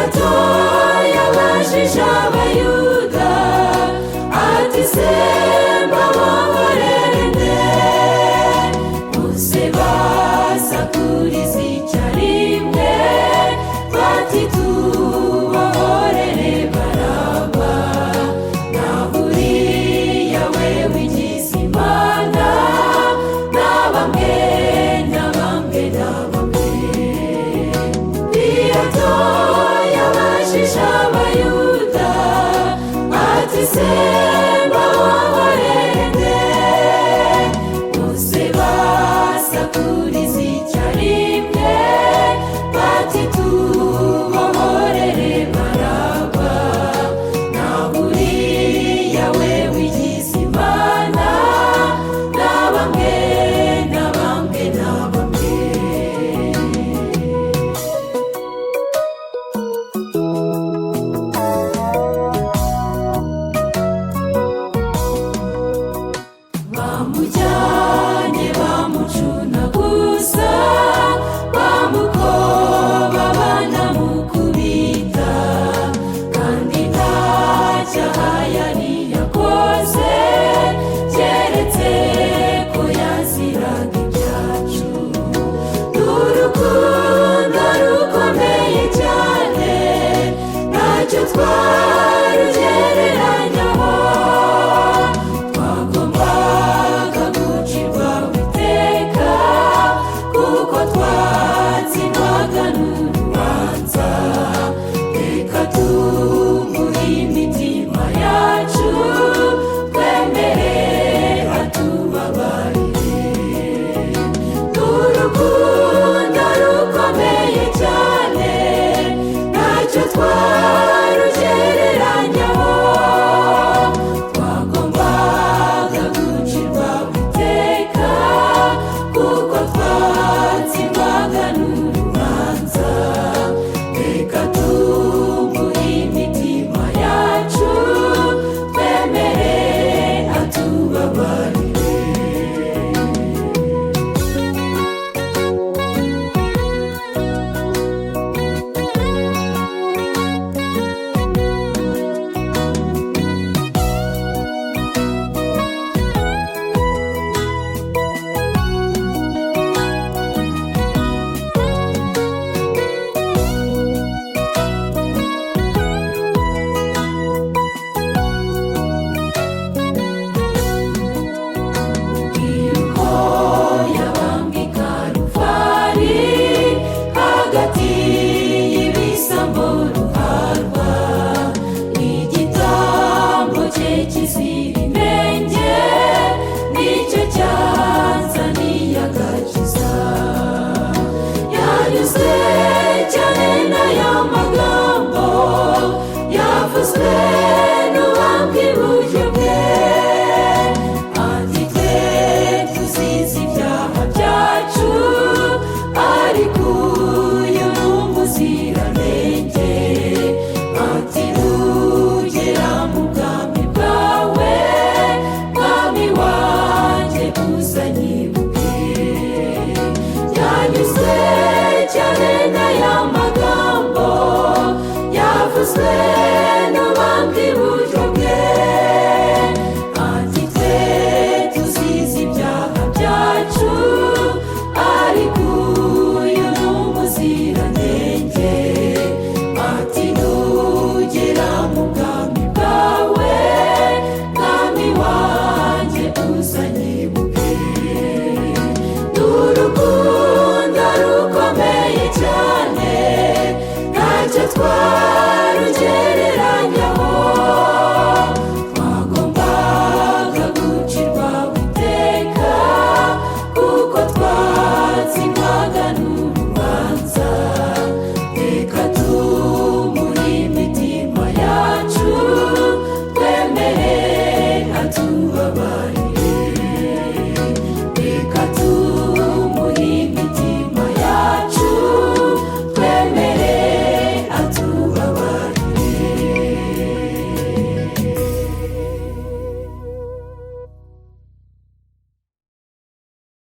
Pilato yabajije Abayuda ati: "Se mbabohorere nde?" Bose basakuriza icyarimwe bati: "Tubohorere Baraba, naho uriya we wigize Imana." Nabambwe, nabambwe, nabambwe. Pilato yabajije Abayuda ati: "Se mbabohorere nde?" Bose basakuriza icyarimwe bati: "Tubohorere Baraba, naho uriya we wigize Imana." Nabambwe, nabambwe, nabambwe. Bamujyanye bamucunaguza, bamukoba, banamukubita, kandi nta cyaha yari yakoze, keretse ko yaziraga ibyacu. N'urukundo rukomeye cyane, ntacyo twarugereranyaho. Twagombaga gucirwa iteka kuko twatsindwaga n'urubanza. Reka tumuhe imitima yacu, twemere atubabarire. N'urukundo rukomeye cyane, ntacyo twarugereranyaho. Twagombaga gucirwa iteka kuko twatsindwaga n'urubanza. Reka tumuhe imitima yacu, twemere atubabarire. Yuko yabambwe i Karuvari hagati y'ibisambo ruharwa, igitambo cye kizira inenge nicyo cyanzaniye agakiza. Yanyuzwe cyane n'aya magambo yavuzwe n'uwambwe iburyo bwe, ati: "Twe tuzize ibyaha byacu, ariko uyu ni umuziranenge." Ati: "Nugera mu bwami bwawe, mwami wanjye, uzanyibuke." Yanyuzwe cyane n'aya magambo yavuzwe.